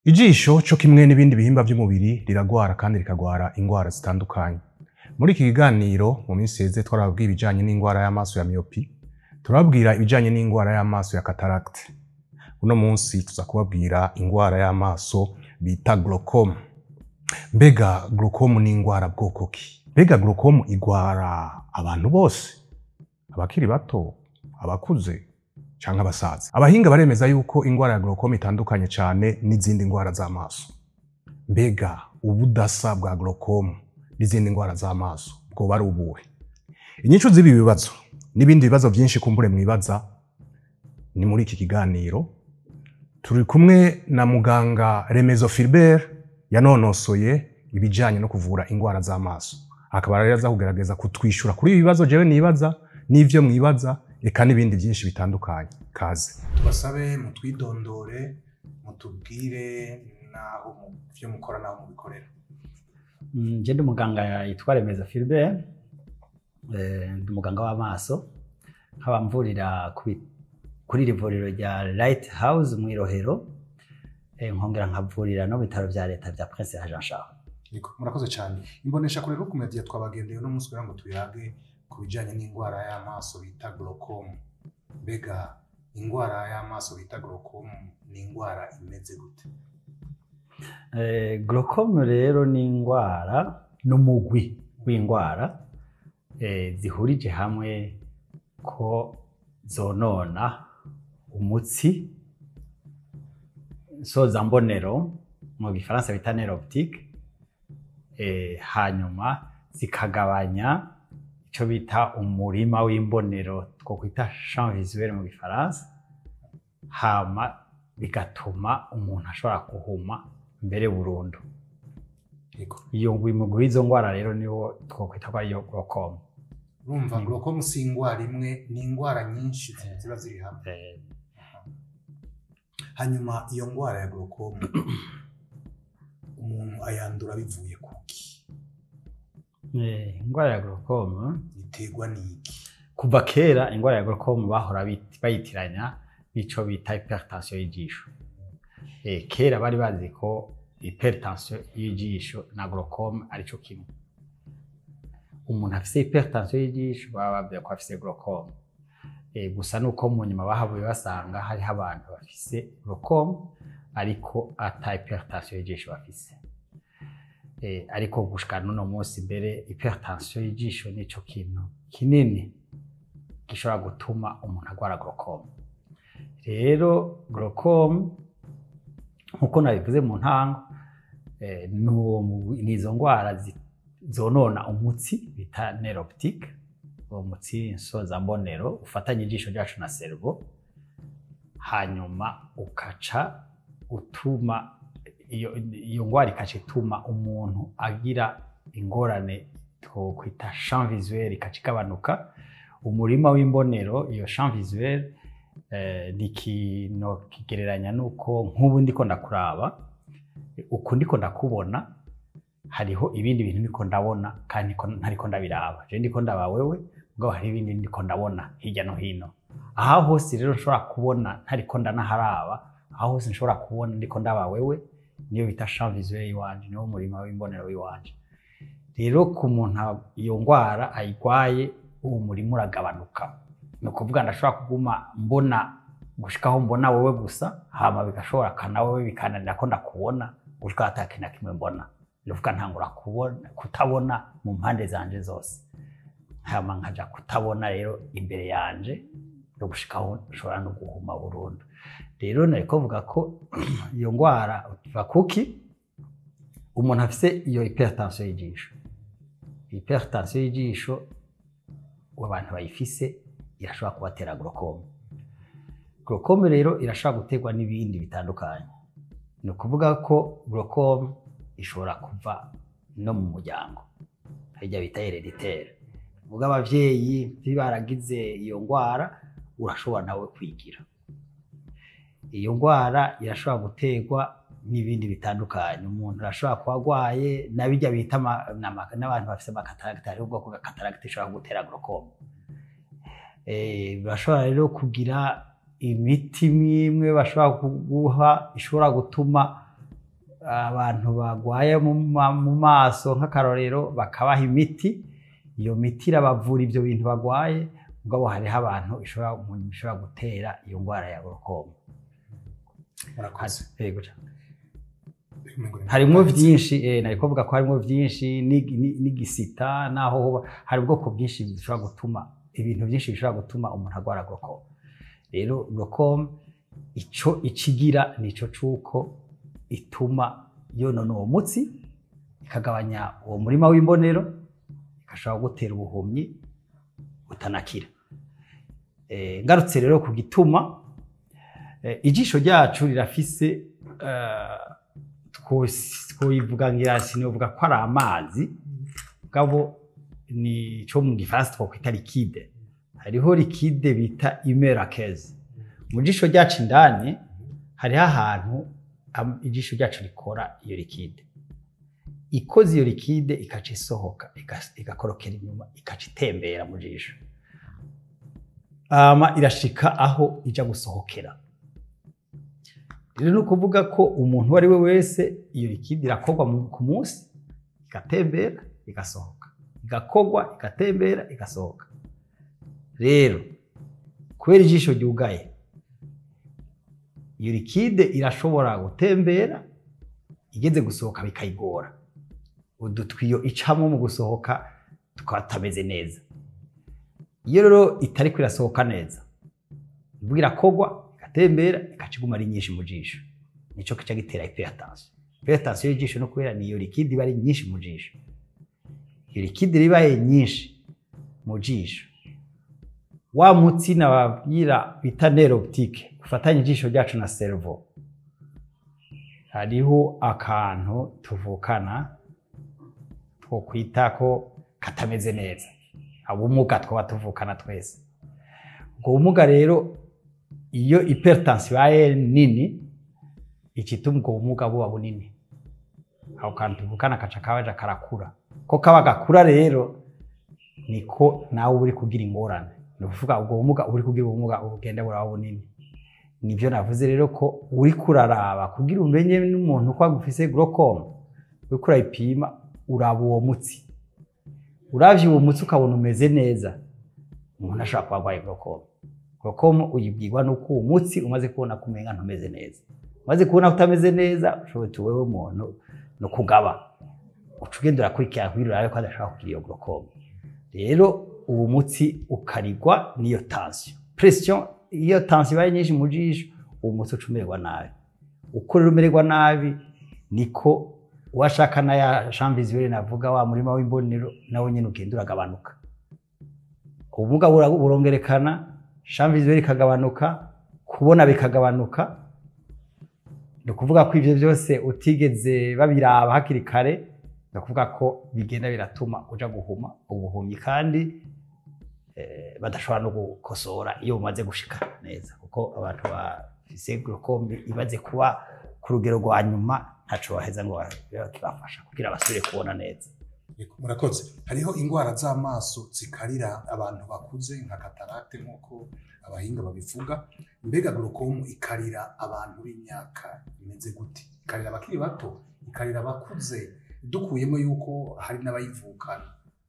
Ijisho co kimwe n'ibindi bihimba vy'umubiri riragwara kandi rikagwara ingwara zitandukanye. Muri iki kiganiro mu minsi iheze twarababwiye ibijanye n'ingwara y'amaso ya myopie, turababwira ibijanye n'ingwara y'amaso ya cataracte. Uno munsi tuza kubabwira ingwara y'amaso bita glaucome. Mbega glaucome ni ingwara bwoko ki? Mbega glaucome igwara abantu bose? Abakiri bato, abakuze canke abasaza? Abahinga baremeza yuko ingwara ya glaucome itandukanye cane n'izindi ngwara z'amaso. Mbega ubudasa bwa glaucome n'izindi ngwara z'amaso bwoba ari ubuhe? Inyishu z'ibi bibazo n'ibindi bibazo vyinshi kumbure mwibaza ni muri iki kiganiro. Turi kumwe na muganga Remezo Philbert yanonosoye ibijanye no kuvura ingwara z'amaso. Akaba rero aza kugerageza kutwishura kuri ibi bibazo jewe nibaza n'ivyo mwibaza, eka n'ibindi vyinshi bitandukanye. Kaze. Tubasabe mutwidondore, mutubwire naho ivyo mukora naho mubikorera. Je ndi umuganga yitwa Remezo Philbert, ndi umuganga w'amaso, nkaba mvurira kuri iri vuriro rya Light House mw'i Rohero, nkongera nkavurira no mu bitaro vya leta vya Prince Jean Charles. Yego, murakoze cyane. Imbonesha kure Rock Media twabagendeye uno munsi kugira ngo tuyage ku bijanye n'ingwara y'amaso bita glaucome. Mbega ingwara y'amaso bita glaucome ni ingwara imeze gute? Glaucome rero ni ingwara, n'umugwi w'ingwara zihurije hamwe ko zonona umutsi nsozambonero, mu gifaransa bita nerf optique, hanyuma zikagabanya ico bita umurima w'imbonero, twokwita champ visuel mu gifaransa, hama bigatuma umuntu ashobora guhuma mbere burundu. Iyo mugwi w'izo ngwara rero niwo twokwita ko ariyo glaucome. Urumva glaucome si ingwara imwe, ni ingwara nyinshi ziba ziri hamwe. Hanyuma iyo ngwara ya glaucome umuntu ayandura bivuye kuki? Ingwara ya glaucome iterwa n'iki? Kuva kera ingwara ya glaucome bahora bayitiranya n'ico bita hypertension y'ijisho. Kera bari bazi ko hypertension y'ijisho na glaucome arico kimwe. Umuntu afise hypertension y'ijisho baba bavuga ko afise glaucome. Gusa nuko mu nyuma bahavuye basanga hariho abantu bafise glaucome ariko ata hypertension y'ijisho bafise. Ariko gushika n'uno munsi mbere hypertension y'ijisho nico kintu kinini gishobora gutuma umuntu agwara glaucome. Rero glaucome, nkuko nabivuze mu ntango, ni izo ngwara zonona umutsi bita nerf optique, uwo mutsi nsozambonero ufatanya ijisho ryacu na cerveau, hanyuma ukaca utuma iyo ngwara ikaca ituma umuntu agira ingorane twokwita champ visuel, ikaca igabanuka. Umurima w'imbonero, iyo champ visuel, ni ikintu kigereranya nuko nk'ubu ndiko ndakuraba, uku ndiko ndakubona, hariho ibindi bintu ndiko ndabona kandi ntariko ndabiraba. Je ndiko ndaba wewe, mugabo hari ibindi ndiko ndabona hirya no hino. Aha hose rero nshobora kubona ntariko ndanaharaba, aho hose nshobora kubona ndiko ndaba wewe, niyo bita champ visuel iwanje, niwo murima w'imbonero w'iwanje. Rero ku muntu iyo ngwara ayigwaye, uwo murima uragabanuka. Ni ukuvuga ndashobora kuguma mbona gushika aho mbona wewe gusa, hama bigashobora kana wewe bikananira ko ndakubona gushika ata kintu na kimwe mbona. Ni ukuvuga ntangura kubona, kutabona mu mpande zanje zose, hama nkaja kutabona rero imbere yanje, no gushika aho nshobora no guhuma burundu. Rero nariko mvuga ko iyo ngwara iva kuki? Umuntu afise iyo hypertension y'ijisho. Hypertension y'ijisho abantu bayifise irashobora kubatera glaucome. Glaucome rero irashobora guterwa n'ibindi bitandukanye. Ni ukuvuga ko glaucome ishobora kuva no mu muryango, harya bita héréditaire. Uvuga abavyeyi baragize iyo ngwara, urashobora nawe kwigira. Iyo ngwara irashobora guterwa n'ibindi bitandukanye. Umuntu arashobora kuba agwaye na birya bita n'abantu bafise ama cataracte, hariho ubwoko bwa cataracte ishobora gutera glaucome. Bashobora rero kugira imiti imwe bashobora kuguha ishobora gutuma abantu bagwaye mu maso nk'akarorero bakabaha imiti, iyo miti irabavura ivyo bintu bagwaye, mugabo hariho abantu ishobora gutera iyo ngwara ya glaucome. Murakoze. Yego. Harimwo vyinshi, nariko mvuga ko harimwo vyinshi n'igisita, naho hoba hari ubwoko bwinshi bishobora gutuma ibintu byinshi bishobora gutuma umuntu agwara glaucome. Rero glaucome ico ikigira nico cuko ituma yonona uwo mutsi, ikagabanya uwo murima w'imbonero, igashobora gutera ubuhumyi butanakira. Ngarutse rero ku gituma, ijisho ryacu rirafise, twoyivuga ngira sinovuga ko ari amazi, mugabo ni co mu gifaransa twokwita liquide. Hariho liquide bita humeur aqueuse. Mu jisho ryacu indani hariho ahantu ijisho ryacu rikora iyo liquide. Ikoze iyo liquide ikaca isohoka, igakorokera inyuma, ikaca itembera mu jisho. Hama irashika aho ija gusohokera. Rero ni ukuvuga ko umuntu uwo ari we wese iyo liquide irakorwa ku munsi, igatembera, igasohoka. Igakorwa, igatembera, igasohoka. Rero kubera ijisho ryugaye, iyo liquide irashobora gutembera, igeze gusohoka bikayigora. Udutwiyo icamwo mu gusohoka tukaba tutameze neza. Iyo rero itariko irasohoka neza, imvugo irakorwa, igatembera, igaca iguma ari nyinshi mu jisho. Nico kica gitera hypertension. Hypertension y'ijisho no kubera niyo liquide iba ari nyinshi mu jisho. Iyo liquide ibaye nyinshi mu jisho, wa mutsi nababwira bita nerf optique ufatanye ijisho ryacu na cerveau, hariho akantu tuvukana twokwita ko katameze neza, ubumuga twaba tuvukana twese. Ubwo bumuga rero iyo hypertension ibaye nini, icituma ubwo bumuga buba bunini, ako kantu tuvukana kaca kabaja karakura. Ko kaba gakura rero niko nawe uba uri kugira ingorane, ni ukuvuga ubwo bumuga uri kugira ubumuga bugenda buraba bunini. Nivyo navuze rero ko uriko uraraba kugira umenye n'umuntu ko agufise glaucome, uriko urayipima, uraba uwo mutsi. Uravye uwo mutsi ukabona umeze neza, umuntu ashobora kuba arwaye glaucome. Glaucome uyibwirwa nuko uwo mutsi umaze kubona ko umenga ntumeze neza. Umaze kubona ko utameze neza, ushobora uti wewe muntu no kugaba, uca ugenda urakurikirana kugira urabe ko adashobora kugira iyo glaucome. Rero uwo mutsi ukarigwa n'iyo tension, pression. Iyo tension ibaye nyinshi mu jisho, uwo mutsi uca umererwa nabi. Uko rero umererwa nabi, niko washaka na ya champ visuel navuga, wa murima w'imbonero, nawo nyene ugenda uragabanuka. Ubumuga burongerekana, champ visuel ikagabanuka, kubona bikagabanuka. Ni ukuvuga ko ivyo vyose utigeze babiraba hakiri kare, ni ukuvuga ko bigenda biratuma uja guhuma ubuhumyi, kandi badashobora no gukosora iyo bumaze gushika neza, kuko abantu bafise glaucome imaze kuba ku rugero rwa nyuma ntaco baheza ngo kibafasha kugira basubire kubona neza. Murakoze. Hariho ingwara z'amaso zikarira abantu bakuze nka cataracte nk'uko abahinga babivuga. Mbega glaucome ikarira abantu b'imyaka imeze gute? Ikarira abakiri bato, ikarira abakuze? Dukuyemo yuko hari n'abayivukana,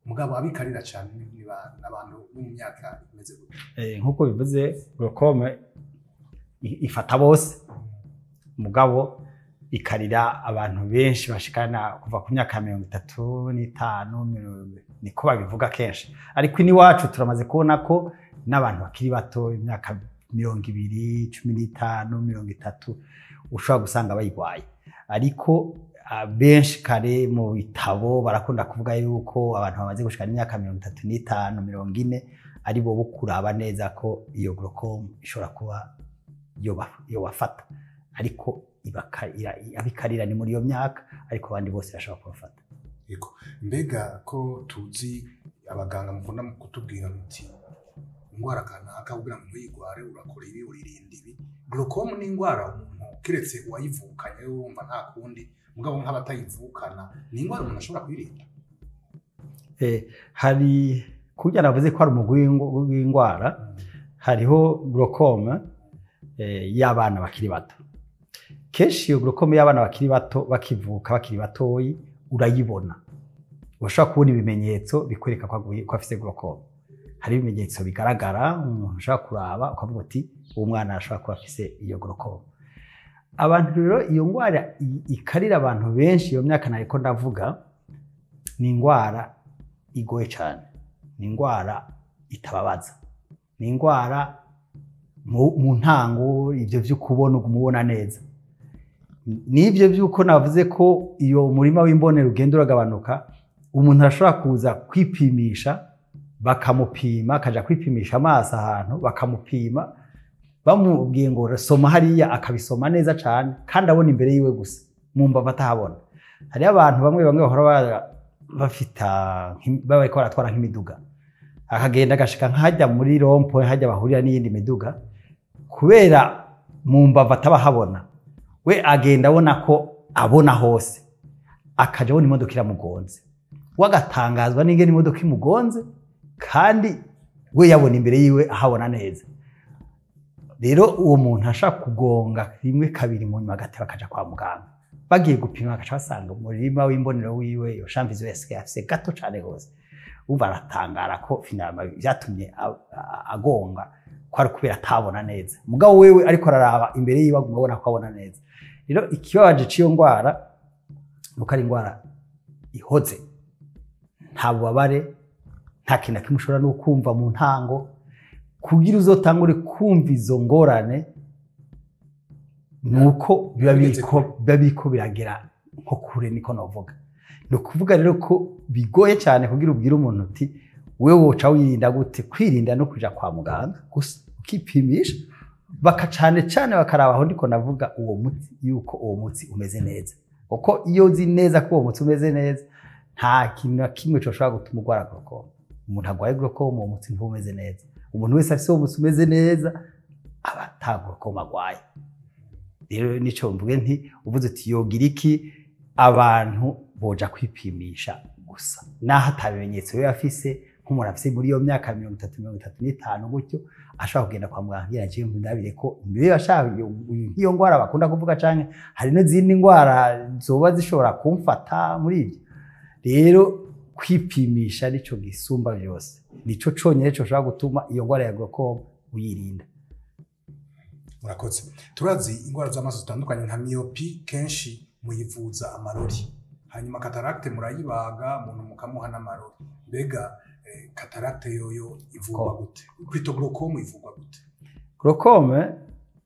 mugabo abikarira cyane ni abantu bo mu myaka imeze gute? Nk'uko bivuze, glaucome ifata bose, mugabo ikarira abantu benshi bashikana kuva ku myaka 35, niko babivuga kenshi. Ariko iwacu turamaze kubona ko n'abantu bakiri bato, imyaka 20, 15, 30, ushobora gusanga bayirwaye. Ariko benshi kare mu bitabo barakunda kuvuga yuko abantu bamaze gushikana imyaka 35, 40 ari bo bo kuraba neza ko iyo glaucome ishobora kuba yobafata. Ariko abikarira ni muri iyo myaka, ariko abandi bose bashobora kubafata. Yego. Mbega ko tuzi abaganga mukunda kutubwira muti ingwara kanaka kugira ngo ntuyigware urakora ibi, uririnda ibi, glaucome ni ingwara umuntu kiretse uwayivukanye wumva nta kundi, mugabo nk'abatayivukana ni ingwara umuntu ashobora kwirinda? Hari kurya navuze ko hari umugwi w'ingwara, hariho glaucome y'abana bakiri bato. Kenshi iyo glaucome y'abana bakiri bato, bakivuka, bakiri batoyi, urayibona. Urashobora kubona ibimenyetso bikwereka ko afise glaucome. Hari ibimenyetso bigaragara umuntu ushobora kuraba ukavuga uti: "Uwo mwana arashobora kuba afise iyo glaucome." Abantu rero, iyo ndwara ikarira abantu benshi iyo myaka nariko ndavuga, ni indwara igoye cyane, ni indwara itababaza, ni indwara mu ntango ibyo byo kubona uguma ubona neza. N'ibyo by'uko navuze ko iyo umurima w'imbonero ugenda uragabanuka, umuntu arashobora kuza kwipimisha, bakamupima, akaja kwipimisha amaso ahantu bakamupima, bamubwiye ngo soma hariya, akabisoma neza cyane kandi abona imbere yiwe gusa, mu mbavu atahabona. Hariho abantu bamwe bamwe bahora bafita baba bariko baratwara nk'imiduga, akagenda agashika nk'ahajya muri rond-point, hajya bahurira n'iyindi miduga, kubera mu mbavu ataba ahabona, we agenda abona ko abona hose, akaja abona imodoka iramugonze, we agatangazwa n'ingene imodoka imugonze kandi we yabona imbere yiwe ahabona neza. Rero uwo muntu ashaka kugonga rimwe, kabiri, mu nyuma agateba akaja kwa muganga, bagiye gupima bagaca basanga umurima w'imbonero wiwe, iyo champ visuel, yasigaye afise gato cane gose. Umva, aratangara ko finalement vyatumye agonga ko ari kubera atabona neza, mugabo wewe ariko araraba imbere yiwe aguma abona ko abona neza. Rero ikibabaje c'iyo ndwara nuko ari indwara ihoze, nta bubabare, nta kintu na kimwe ushobora no kumva mu ntango. Kugira uzotangure kumva izo ngorane nuko biba biriko biragera nko kure, niko novuga. Ni ukuvuga rero ko bigoye cyane kugira ubwire umuntu uti: "Wewe woca wirinda gute?" Kwirinda no kuja kwa muganga gusa ukipimisha, baka cane cane bakaraba aho ndiko navuga uwo mutsi, yuko uwo mutsi umeze neza, kuko iyo uzi neza ko uwo mutsi umeze neza, nta kintu na kimwe coshobora gutuma urwara glaucome. Umuntu arwaye glaucome, uwo mutsi ntuba umeze neza. Umuntu wese afise uwo mutsi umeze neza aba ata glaucome agwaye. Rero nico mvuge nti uvuze uti yogira iki, abantu boja kwipimisha gusa, naho atabimenyetso biba afise. Nk'umuntu afise muri iyo myaka 30, 35 gutyo, ashobora kugenda kwa muganga kugira ngo ndabire ko mbere ashaka nk'iyo ndwara bakunda kuvuga, canke hari n'izindi ndwara zoba zishobora kumfata muri ibyo. Rero kwipimisha nico gisumba byose, nico conyene coshobora gutuma iyo ndwara ya glaucome uyirinda. Murakoze. Turazi indwara z'amaso zitandukanye, nka myopie kenshi muyivuza amarori, hanyuma cataracte murayibaga umuntu mukamuha n'amarori. Mbega cataracte yoyo ivurwa gute? Plutôt glaucome ivurwa gute? Glaucome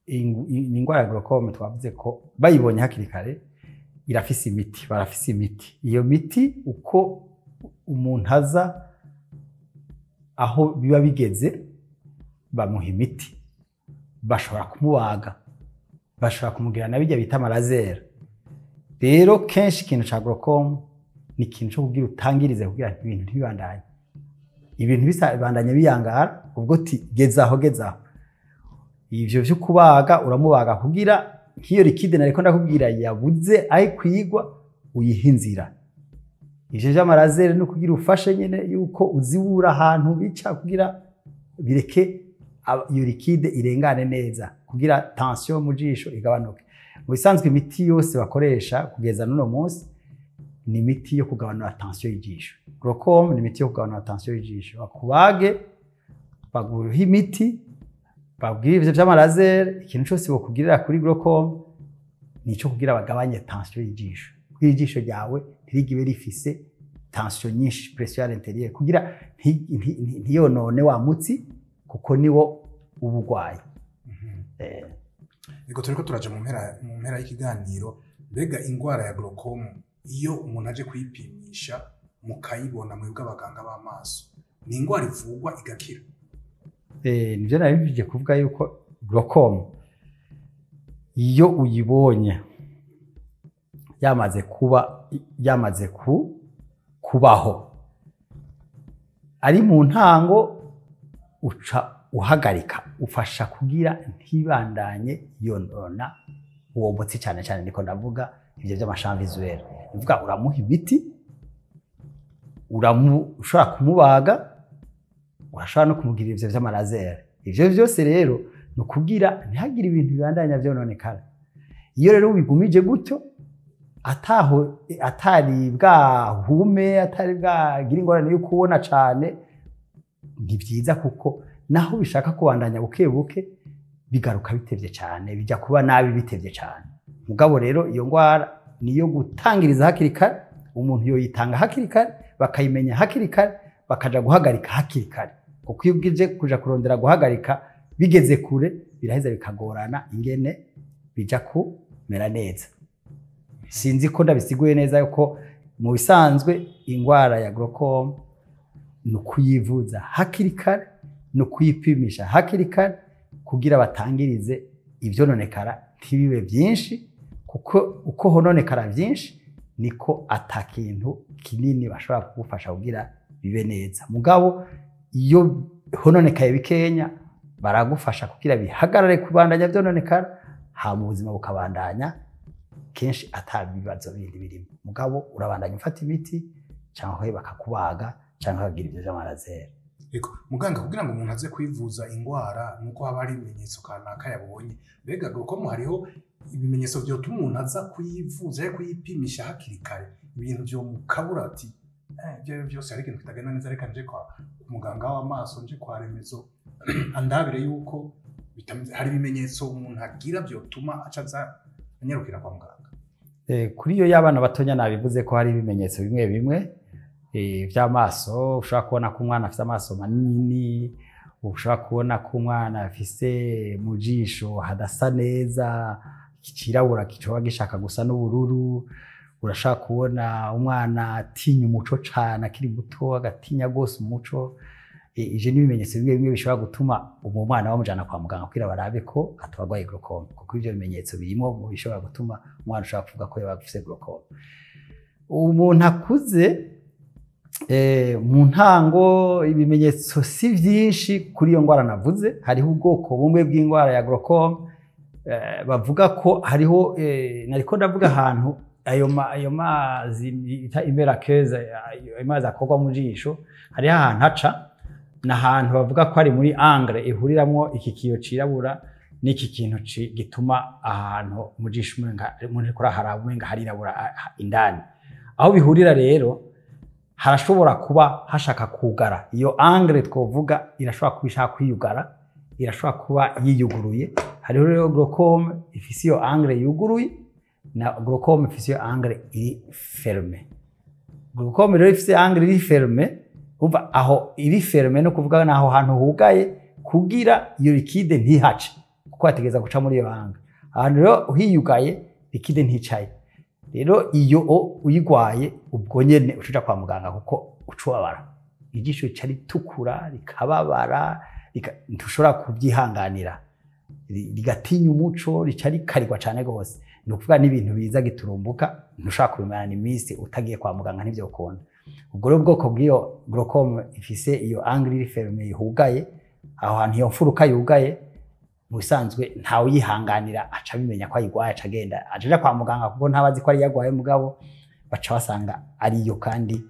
ni indwara ya glaucome twavuze ko bayibonye hakiri kare irafise imiti, barafise imiti. Iyo miti, uko umuntu aza aho biba bigeze, bamuha imiti, bashobora kumubaga, bashobora kumugira na bijya bita ama laser. Rero kenshi ikintu ca glaucome ni ikintu co kugira utangirize, kugira ibintu ntibibandanye, ibintu bibandanye biyangara, ubwo ti gezaho gezaho. Ivyo vyo kubaga, uramubaga kugira nk'iyo liquide nariko ndakubwira yabuze aho ikwigwa, uyiha inzira. Ivyo vy'ama laser ni ukugira ufashe nyene yuko uzibura ahantu bica, kugira bireke iyo liquide irengane neza, kugira tension mu jisho igabanuke. Mu bisanzwe imiti yose bakoresha kugeza n'uno munsi ni imiti yo kugabanura tension y'ijisho. Glaucome ni imiti yo kugabanura tension y'ijisho. Bakubage, baguha imiti, babwira ivyo vy'ama laser, ikintu cose bokugirira kuri glaucome ni ico kugira bagabanye tension y'ijisho, kugira ijisho ryawe ntirigibe rifise tension nyinshi, pression à l'intérieur, kugira ntiyonone wa mutsi, kuko niwo uba urwaye. Yego, turiko turaja mu mpera y'ikiganiro. Mbega ingwara ya glaucome, iyo umuntu aje kuyipimisha mukayibona mwebwe abaganga b'amaso, ni ingwara ivurwa igakira? Nivyo nari mvije kuvuga, yuko glaucome iyo uyibonye yamaze kuba, yamaze kubaho, ari mu ntango, uca uhagarika, ufasha kugira ntibandanye yonona uwo mutsi. Cyane cyane niko ndavuga ivyo vy'ama champ visuel, nivuga uramuha imiti, ushobora kumubaga, urashobora no kumugirira ivyo vy'ama laser. Ivyo vyose rero ni ukugira ntihagire ibintu bibandanya vyononekara. Iyo rero ubigumije gutyo, ataho atari bwahume, atari bwagira ingorane yo kubona cane, ni vyiza, kuko naho bishaka kubandanya buke buke bigaruka bitevye cane, bijya kuba nabi bitevye cane. Mugabo rero iyo ngwara niyo gutangiriza hakiri kare, umuntu yoyitanga hakiri kare, bakayimenya hakiri kare, bakaja guhagarika hakiri kare, kuko iyo ugije kuja kurondera guhagarika bigeze kure, biraheza bikagorana ingene bija kumera neza. Sinzi ko ndabisiguye neza, yuko mu bisanzwe ingwara ya glaucome ni ukuyivuza hakiri kare, ni ukuyipimisha hakiri kare, kugira batangirize ivyononekara ntibibe byinshi, kuko uko hononekara byinshi niko ata kintu kinini bashobora kugufasha kugira bibe neza. Mugabo iyo hononekaye bikenya, baragufasha kugira bihagarare kubandanya vyononekara, hama ubuzima bukabandanya kenshi ata bibazo bindi birimo. Mugabo urabandanya ufata imiti, cyangwa bakakubaga, cyangwa bakagira ibyo vy'ama laser. Ego, muganga, kugira ngo umuntu aze kwivuza ingwara nuko haba hari ibimenyetso kanaka yabonye. Mbega glaucome hariho ibimenyetso vyotuma umuntu aza kuyivuza cyangwa kuyipimisha hakiri kare, ibintu vyomukabura ati ibyo ari byo byose hari ikintu kitagenda neza, reka nje kwa muganga w'amaso, nje kwa Remezo andabire yuko bitameze? Hari ibimenyetso umuntu agira vyotuma aca aza anyarukira kwa muganga? Kuri iyo y'abana batonya nabivuze ko hari ibimenyetso bimwe bimwe vy'amaso. Ushobora kubona ko umwana afise amaso manini, ushobora kubona ko umwana afise mu jisho hadasa neza, cirabura kicoba gishaka gusa n'ubururu. Urashobora kubona umwana atinya umuco cane akiri muto, agatinya gose umuco. Ivyo ni ibimenyetso bimwe bimwe bishobora gutuma uwo mwana bamujana kwa muganga kugira barabe ko atagwaye glaucome, kuko ivyo bimenyetso birimo mu bishobora gutuma umwana ushobora kuvuga ko yoba afise glaucome. Umuntu akuze, mu ntango ibimenyetso si vyinshi kuri iyo ngwara navuze. Hariho ubwoko bumwe bw'ingwara ya glaucome, bavuga ko hariho, nariko ndavuga ahantu ayo mazi bita humeur aqueuse, ayo mazi akorwa mu jisho, hariho ahantu haca, ni ahantu bavuga ko ari muri angle ihuriramwo iki kiyo cirabura n'iki kintu gituma ahantu mu jisho umenga umuntu ariko araharaba umenga harirabura indani. Aho bihurira rero harashobora kuba hashaka kugara. Iyo angle twovuga irashobora kuba ishaka kwiyugara, irashobora kuba yiyuguruye. Hariho rero glaucome ifise iyo angle yuguruye na glaucome ifise iyo angle iri fermée. Glaucome rero ifise angle iri fermée, umva aho iri fermée no kuvuga naho hantu hugaye kugira iyo liquide ntihace, kuko hategeza guca muri iyo angle. Ahantu rero hiyugaye, liquide nticaye. Rero iyo uyigwaye, ubwo nyene ucuja kwa muganga, kuko ucubabara, ijisho rica ritukura, rikababara, ntushobora kubyihanganira, rigatinya umuco, rica rikarirwa cane gose. Ni ukuvuga n'ibintu biza giturumbuka, ntushobora kubimarana iminsi utagiye kwa muganga, ntivyo ukunda. Ubwo rero ubwoko bw'iyo glaucome ifise iyo angle iri fermée yugaye, aho hantu iyo mfuruka yugaye, mu bisanzwe ntawe uyihanganira, aca abimenya ko ayigwaye, aca agenda aja kwa muganga, kuko ntaba azi ko ari yagwaye. Mugabo baca basanga ariyo, kandi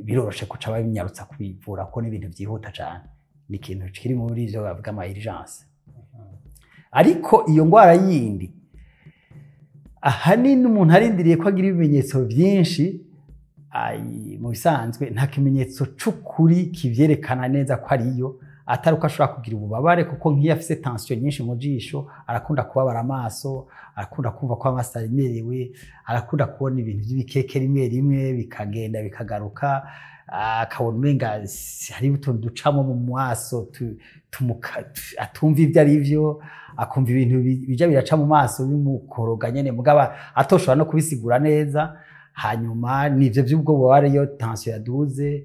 biroroshe kuca babinyarutsa kubivura, kuko n'ibintu vyihuta cane, ni ikintu kiri muri ivyo bavuga ama urgence. Ariko iyo ngwara yindi, ahanini umuntu arindiriye ko agira ibimenyetso vyinshi, mu bisanzwe nta kimenyetso c'ukuri kivyerekana neza ko ariyo, atari uko ashobora kugira ububabare, kuko nk'iyo afise tension nyinshi mu jisho arakunda kubabara amaso, arakunda kumva ko amaso aremerewe, arakunda kubona ibintu by'ibikeke rimwe rimwe bikagenda bikagaruka, akabona umenga hariho utuntu ducamo mu maso atumva ibyo ari byo, akumva ibintu bija biraca mu maso bimukoroga nyene, mugabo atoshobora no kubisigura neza. Hanyuma nivyo vy'ubwo bubabare iyo tension yaduze,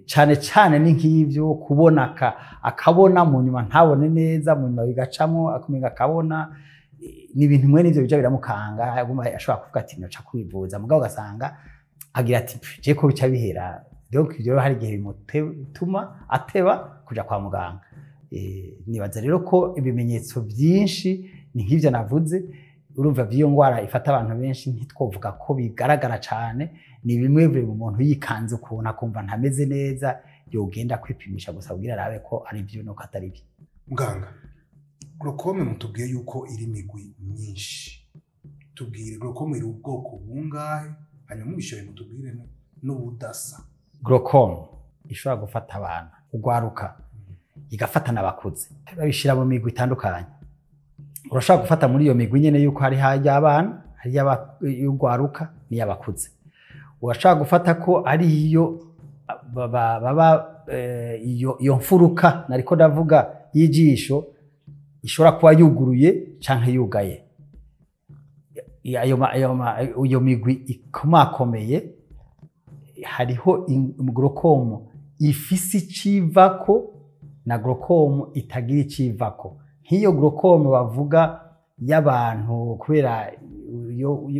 cane cane ni nk'ivyo kubona, akabona mu nyuma ntabone neza, mu nyuma bigacamwo akumenga akabona. Ni ibintu mwene ivyo bija biramukanga, aguma ashobora kuvuga ati noca kwivuza, mugabo ugasanga agira ati "Pff, je ko bica bihera." Donc ivyo rero hari igihe bimutuma ateba kuja kwa muganga. Nibaza rero ko ibimenyetso vyinshi ni nk'ivyo navuze. Urumva vy'iyo ngwara ifata abantu benshi, ntitwovuga ko bigaragara cane, ni bimwe buri umuntu yikanze ukuntu akumva ntameze neza, yogenda kwipimisha gusa kugira arabe ko ari byo nuko atari byo. Muganga, glaucome mutubwiye yuko iri migwi myinshi. Tubwire, glaucome iri ubwoko bungahe? Hanyuma mubishoboye mutubwire n'ubudasa. Glaucome ishobora gufata abana, ugwaruka, igafata n'abakuze. Babishira mu migwi itandukanye. Urashobora gufata muri iyo migwi nyene yuko hari y'abana, hari y'ugwaruka n'iy'abakuze. Urashobora gufata ko ari iyo baba iyo mfuruka nariko ndavuga y'ijisho ishobora kuba yuguruye canke yugaye. Iyo migwi ikomakomeye, hariho glaucome ifise icivako na glaucome itagira icivako. Nk'iyo glaucome bavuga y'abantu kubera iyo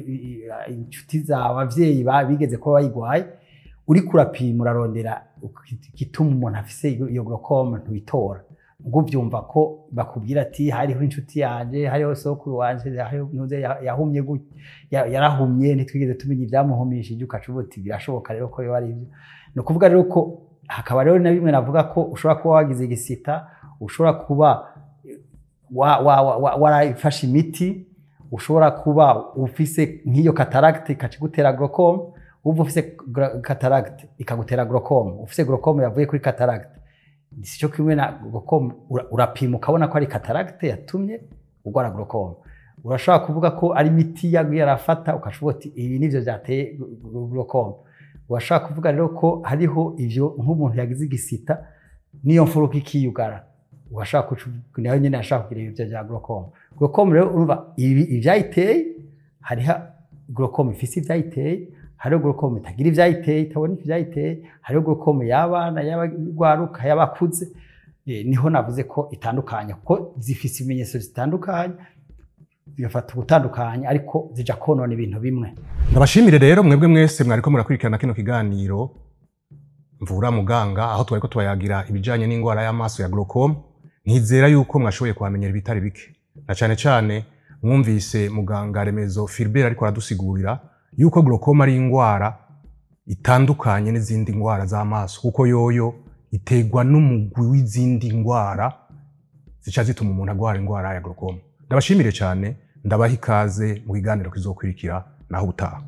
inshuti zawe, abavyeyi bigeze kuba bayigwaye, uriko urapima urarondera igituma umuntu afise iyo glaucome ntubitora. Ubwo uvyumva ko bakubwira ati hariho inshuti yanje, hariho sokuru wanje, hariho ntuze yahumye gutya, yarahumye, ntitwigeze tumenya ivyamuhumishije, ukaca uvuga uti birashoboka rero ko yoba ari ivyo. Ni ukuvuga rero ko hakaba rero na bimwe navuga ko ushobora kuba wagize igisita, ushobora kuba warafashe imiti, ushobora kuba ufise nk'iyo cataracte ikacigutera glaucome, uba ufise cataracte ikagutera glaucome, ufise glaucome yavuye kuri cataracte. Sico kimwe na glaucome, urapima ukabona ko ari cataracte yatumye urwara glaucome. Urashobora kuvuga ko ari imiti yagiye arafata, ukavuga uti ibi nivyo vyateye glaucome. Urashobora kuvuga rero ko hariho ivyo nk'umuntu yagize igisita niyo mfuruka ikiyugara, urashobora kuca nayo nyene ashobora kugira ivyo vya glaucome. Glaucome rero urumva ibi ivyayiteye, hariho glaucome ifise ivyayiteye, hariho glaucome itagira ivyayiteye, itabona ivyayiteye, hariho glaucome y'abana, y'abagwaruka, y'abakuze. Niho navuze ko itandukanye kuko zifise ibimenyetso zitandukanye, zigafata ugutandukanye, ariko zija konona ibintu bimwe. Ndabashimire rero mwebwe mwese mwariko murakurikirana kino kiganiro Mvura Muganga, aho twariko tubayagira ibijanye n'ingwara y'amaso ya glaucome. Nizera yuko mwashoboye kuhamenyera ibitari bike, na cane cane mwumvise muganga Remezo Philbert ariko aradusigurira yuko glaucome ari ingwara itandukanye n'izindi ngwara z'amaso, kuko yoyo iterwa n'umugwi w'izindi ngwara zica zituma umuntu agwara ingwara ya glaucome. Ndabashimire cyane, ndabaha ikaze mu kiganiro kizokurikira, naho ubutaha.